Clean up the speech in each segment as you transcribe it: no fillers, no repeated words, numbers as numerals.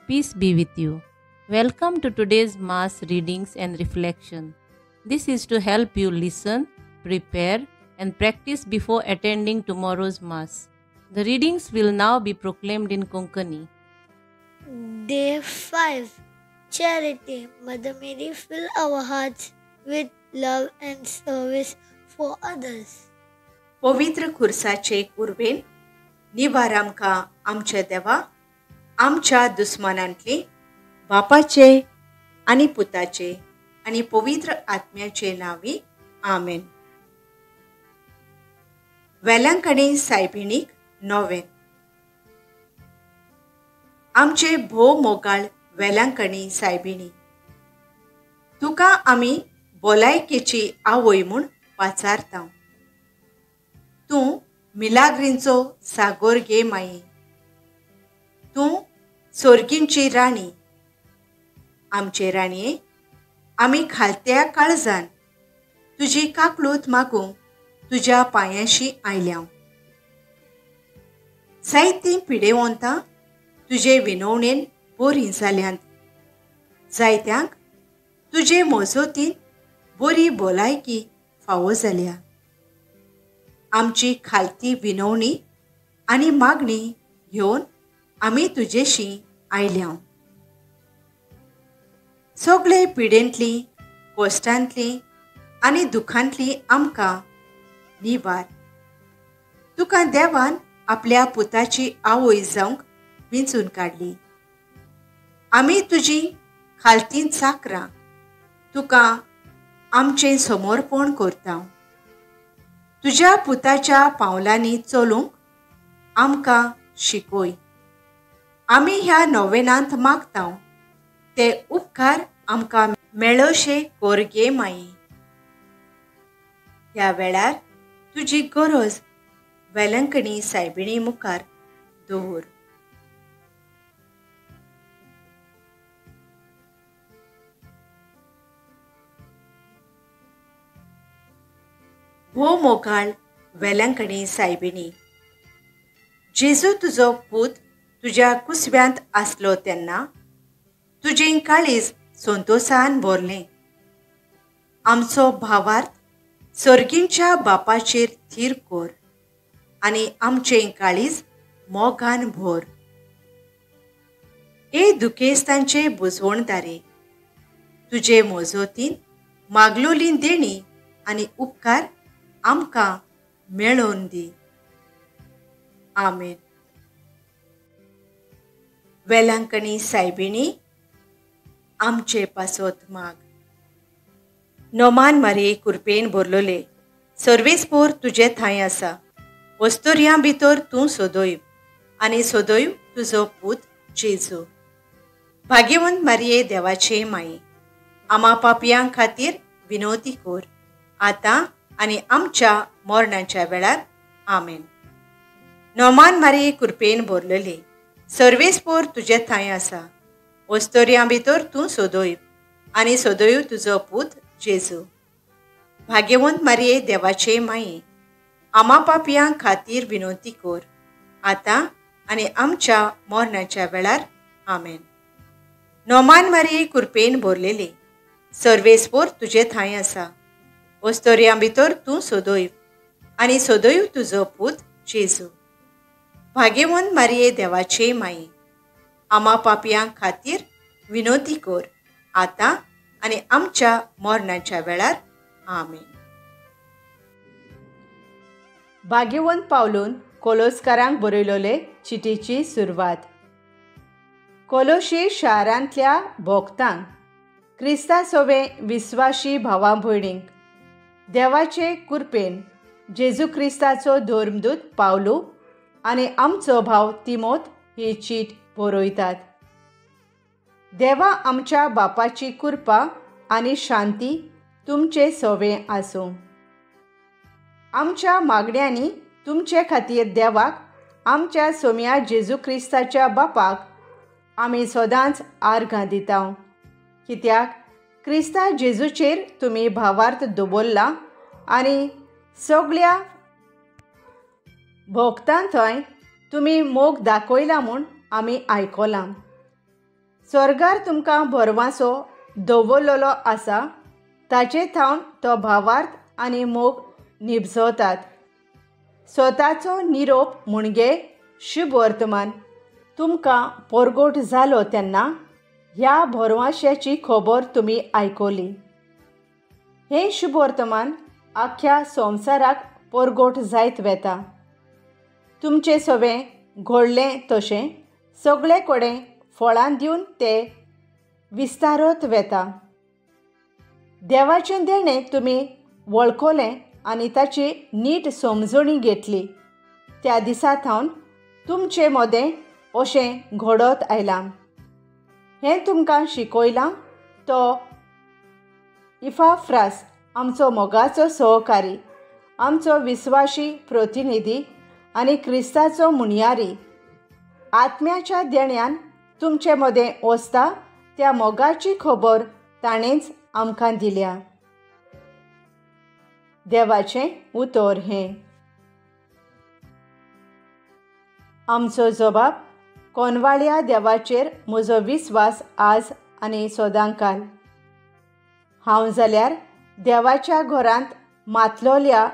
Peace be with you. Welcome to today's Mass readings and reflection. This is to help you listen, prepare, and practice before attending tomorrow's Mass. The readings will now be proclaimed in Konkani. Day 5. Charity. Mother Mary, fill our hearts with love and service for others. पवित्र खुर्साचे कुर्बेन निवार आमकां आमच्या देवा आमच्या दुस्मानांतली बापाचे आनी पुताचे आनी पवित्र आत्म्याचे नांवी आमेन. वेलांकणी सायबिणीक नोवेन. आमचे भोव मोगाळ वेलांकणी सायबिणी, तुका आमी भलायकेची आवय म्हूण पाचारता. तूं मिलाग्रींचो सागोर गे माई, तूं सोर्गींची राणी. आमचे राणये, आमी खालत्या काळजान तुजी काकळूत मागूंक तुज्या पांयांशी आयल्या. जायतीं पिडेवंतां तुजे विनवणेन बरीं जाल्यांत, जायत्यांक तुजे मोजोतीन बरी भलायकी फावो जाल्या. आमची खालती विनवणी आनी मागणी घेवन आमी तुजेशी आयल्या. सगळे पिडेंतली, कश्टांतली आनी दुखांतली आमकां निवार. तुका देवान आपल्या पुताची आवय जावंक विंचून काडली. आमी तुजी खालती चाकरां तुका आमचें समर्पण करता. तुज्या पुताच्या पावलांनी चलूंक आमकां शिकय. आमी ह्या नोवेनांत मागता ते उपकार आमकां मेळोशे कोर गे माई. ह्या वेळार तुजी गरज वेलंकणी सायबिणी मुखार दवर. भोव मोगाळ वेलंकणी सायबिणी, जेजू तुजो पूत तुज्या कुसव्यांत आसलो तेन्ना तुजें काळीज संतोसान भरलें. आमचो भावार्थ सर्गींच्या बापाचेर थीर कर आनी आमचें काळीज मोगान भर. ए दुखेस्तांचे बुजवणदारे, तुजे मोजोतीन मागलोली देणी आनी उपकार आमकां मेळोवन दी. आमेन. वेलांकणी सायबिणी, आमचे पासत माग. नोमान मारये कुरपेन भरलोले सर्वेस्पोर तुजे थांय आसा. वस्तुर्यां भितर तूं सोदोय आनी सोदोय तुजो पूत जेजू. भाग्यवंत मारये देवाचे माई, आमा पापयां खातीर विनोती कोर आतां आनी आमच्या मरणाच्या वेळार. आमेन. नोमान मारये कुरपेन भरलेले सर्वेस्पोर तुजे थांय आसा. वस्तोर्यां भितर तूं सोदोय आनी सोदोय तुजो पूत जेजू. भाग्यवंत मारये देवाचे माई, आमा पापयां खातीर विनोती कोर आतां आनी आमच्या मरणाच्या वेळार. आमेन. नोमान मारये कुरपेन भरलेले सर्वेस्पोर तुजे थांय आसा. वस्तोर्यां भितर तूं सोदोय आनी सोदोय तुजो पूत जेजू. भाग्यवंत मारये देवाचे माई, आमा पापयां खातीर विनोती कोर आतां आनी आमच्या मरणाच्या वेळार. आमेन. भाग्यवंत पावलून कोलोस्कारांक बरयलोले चिटीची सुरवात. कोलोशी शारांतल्या भोक्तांक, क्रिस्ता सोवे विस्वाशी भावा भयणींक, देवाचे कुरपेन जेजू क्रिस्ताचो धर्मदूत पावलू आनी आमचो भाव तिमोत ही चीट बरयतात. देवा आमच्या बापाची कृपा आनी शांती तुमचे सोवे आसूं. आमच्या मागण्यांनी तुमचे खातीर देवाक, आमच्या सोम्या जेजू क्रिस्ताच्या बापाक आमी सदांच आर्गां दिता. कित्याक क्रिस्ता जेजूचेर तुमी भावार्थ दवरला आनी सगळ्या भोगतां थंय तुमी मोग दाखयला म्हूण आमी आयकलां. स्वर्गार तुमकां भरवांसो दवरलेलो आसा ताचे थावन तो भावार्थ आनी मोग निभजतात. स्वताचो निरोप म्हणजे शुभ वर्तमान तुमकां परगोट जालो तेन्ना ह्या भरवांश्याची खबर तुमी आयकली. हें शुभ वर्तमान आख्ख्या संवसाराक परगोट जायत वेता. तुमचें सवें घडलें तशें सगळे कडेन फळां दिवन ते विस्तारत वेता. देवाचें देणें तुमी वळखलें आनी ताची नीट समजणी घेतली. त्या दिसा थावन तुमचे मदें अशें घडत आयलां. हें तुमकां शिकयलां तो इफाफ्रास आमचो मोगाचो सहकारी, आमचो विस्वाशी प्रतिनिधी आनी क्रिस्ताचो मुनियारी. आत्म्याच्या देण्यान तुमचे मदें वसता त्या मोगाची खबर ताणेंच आमकां दिल्या. देवाचें उतर हें. आमचो जबाब कोनवाळ्या देवाचेर म्हजो विस्वास आज आनी सदांकाल. हांव जाल्यार देवाच्या घरांत मातलोल्या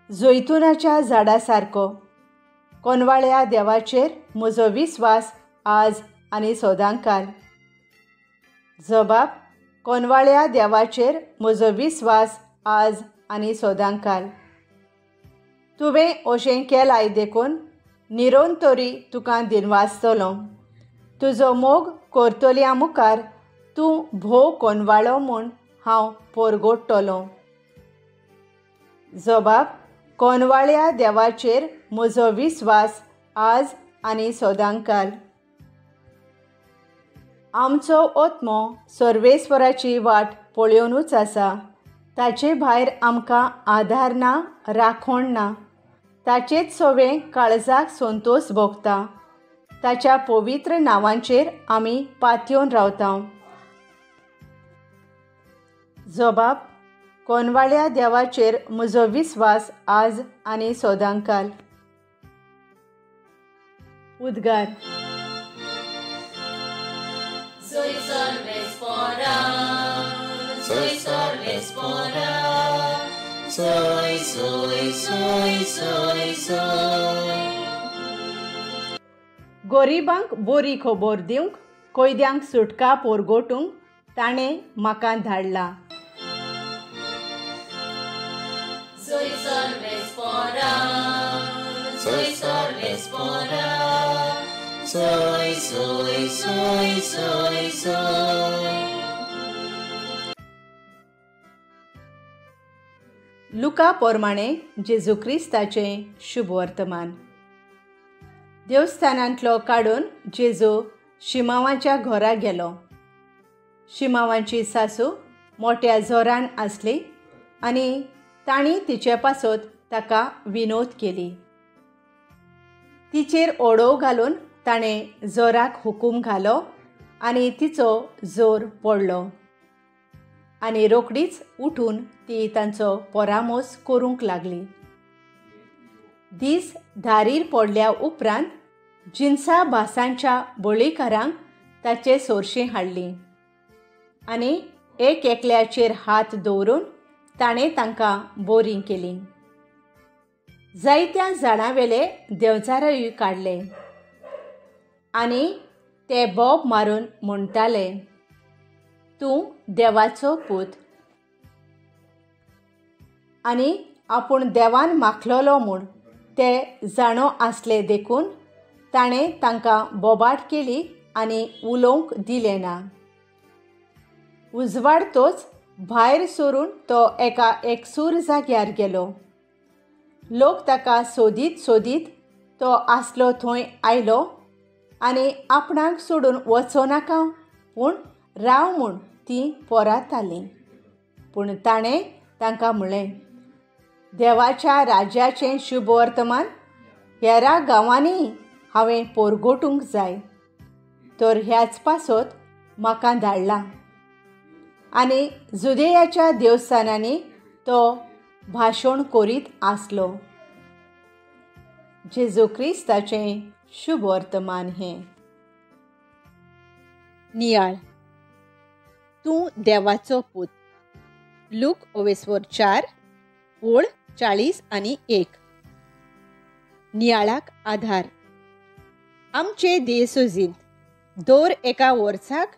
जैतुनाच्या झाडा सारको. कोनवाळ्या देवाचेर म्हजो विस्वास आज आनी सदांकाल. जबाब कोनवाळ्या देवाचेर म्हजो विस्वास आज आनी सदांकाल. तुवें अशें केलाय देखून निरोन तरी तुका दिनवासतलो. तुजो मोग करतल्या मुखार तूं भोव कोनवाळो म्हूण हांव परगोडटलो. जबाब कोनवाळ्या देवाचेर म्हजो विस्वास आज आनी सदांकाल. आमचो आत्मो सर्वेस्वराची वाट पळोवनूच आसा. ताचे भायर आमकां आधार ना, राखण ना. ताचेच सवें काळजाक संतोष भोगता. ताच्या पवित्र नांवांचेर आमी पातयेवन रावता. जबाब कोनवाळ्या देवाचेर म्हजो विस्वास आज आनी सदांकाल. उद्गार. Soy Sarvespora, soy, soy, soy, soy, soy. गरिबांक बरी खबर दिवंक, कैद्यांक सुटका पोरगोटूंक ताणें म्हाका धाडला. Soy Sarvespora, soy Sarvespora, soy, soy, soy, soy, soy. लुका प्रमाणे जेजू क्रिस्ताचें शुभ वर्तमान. देवस्थानांतलो काडून जेजू शिमावाच्या घरा गेलो. शिमावाची सासू मोट्या जोरान आसली आनी तांणी तिचे पासत ताका विनोद केली. तिचेर ओडोव घालून ताणें जोराक हुकूम घालो आनी तिचो जोर पडलो आनी रोखडीच उठून ती तांचो परामोस करूंक लागली. दीस धारीर पडल्या उपरांत जिन्सा भासांच्या बळीकारांक ताचे सोरशीं हाडली आनी एक एकल्याचेर हात दवरून ताणें तांकां बोरीं केलीं. जायत्या झाडांवेले देंवचारय काडले आनी ते बोब मारून म्हणटाले, तूं देवाचो पूत. आनी आपूण देवान माखलोलो म्हूण ते जाणो आसले देखून ताणें तांकां बोबाट केली आनी उलोवंक दिलें ना. उजवाडतोच भायर सरून तो एका एकसूर जाग्यार गेलो. लोक ताका सोदीत सोदीत तो आसलो थंय आयलो आनी आपणाक सोडून वचो नाका पूण राव म्हूण तीं पोरातालीं. पूण ताणें तांकां म्हणलें, देवाच्या राज्याचें शुभ वर्तमान हेरा गांवांनी हांवें पोरगोटूंक जाय, तर ह्याच पासत म्हाका धाडला. आनी जुदेयाच्या देवस्थानांनी तो भाशण करीत आसलो. जेजू क्रिस्ताचें शुभ वर्तमान हें. नियाळ. तूं देवाचो पूत. लूक ओवेस्वर 4 ओळ 40 आनी 1. नियाळाक आधार. आमचे देसोजींत दर एका वर्साक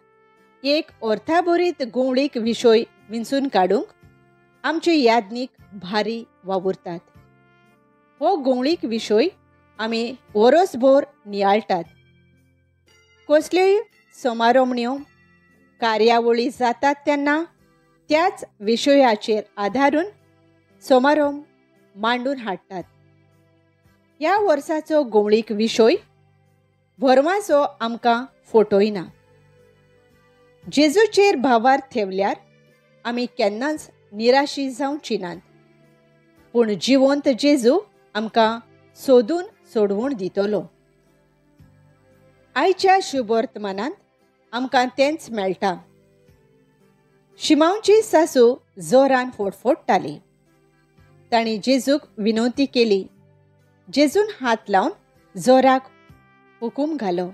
एक अर्थाभरीत गोंवळीक विशय विंचून काडूंक आमचे यादनीक भारी वावुरतात. हो गोंवळीक विशय आमी वरसभर नियाळटात. कसल्योय समारोमण्यो कार्यावळी जातात तेन्ना त्याच विशयाचेर आदारून समारोम मांडून हाडटात. ह्या वर्साचो गोंवळीक विशय भरमाचो आमकां फटयना. जेजूचेर भावार थेवल्यार आमी केन्नाच निराशी जावची नात, पूण जिवंत जेजू आमकां सोदून सोडवून दितलो. आयच्या शुभवर्तमानांत आमकां तेंच मेळटा. शिमांवची सासू जोरान फोडफोडटाली. तांणी जेजूक विनवती केली. जेजून हात लावन जोराक हुकूम घालो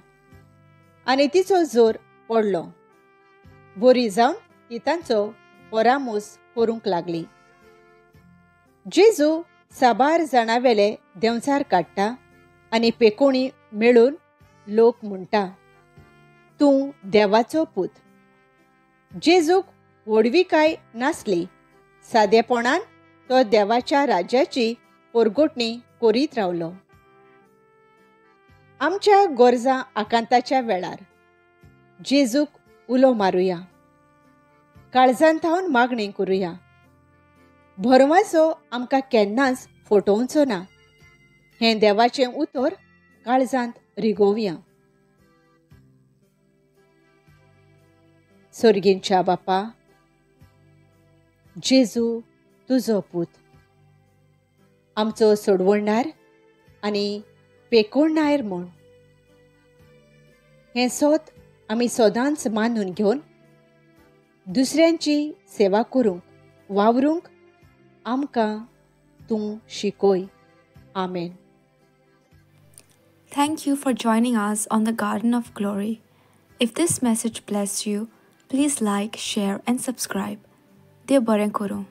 आनी तिचो जोर पडलो. बरी जावन ती तांचो परामोस करूंक लागली. जेजू साबार जाणां वेले देंवचार काडटा आनी पेकोणी मेळून लोक म्हणटा, तूं देवाचो पूत. जेजूक व्हडविकाय नासली. सादेपणान तो देवाच्या राज्याची पोरगोटणी करीत रावलो. आमच्या गरजां आकांताच्या वेळार जेजूक उलो मारुया, काळजांत थावन मागणी करुया. भरवासो आमकां केन्नाच फटोवचो ना हें देवाचें उतर काळजांत रिगोवया. सर्गींच्या बापा, जेजू तुजो पूत आमचो सोडवणदार आनी पेकोणनायर म्हूण हें सोद आमी सदांच मानून घेवन दुसऱ्यांची सेवा करूंक वावरूंक आमकां तूं शिकय. आमेन. Thank you for joining us on the Garden of Glory. If this message blessed you, please like, share and subscribe. देव बरें करूं.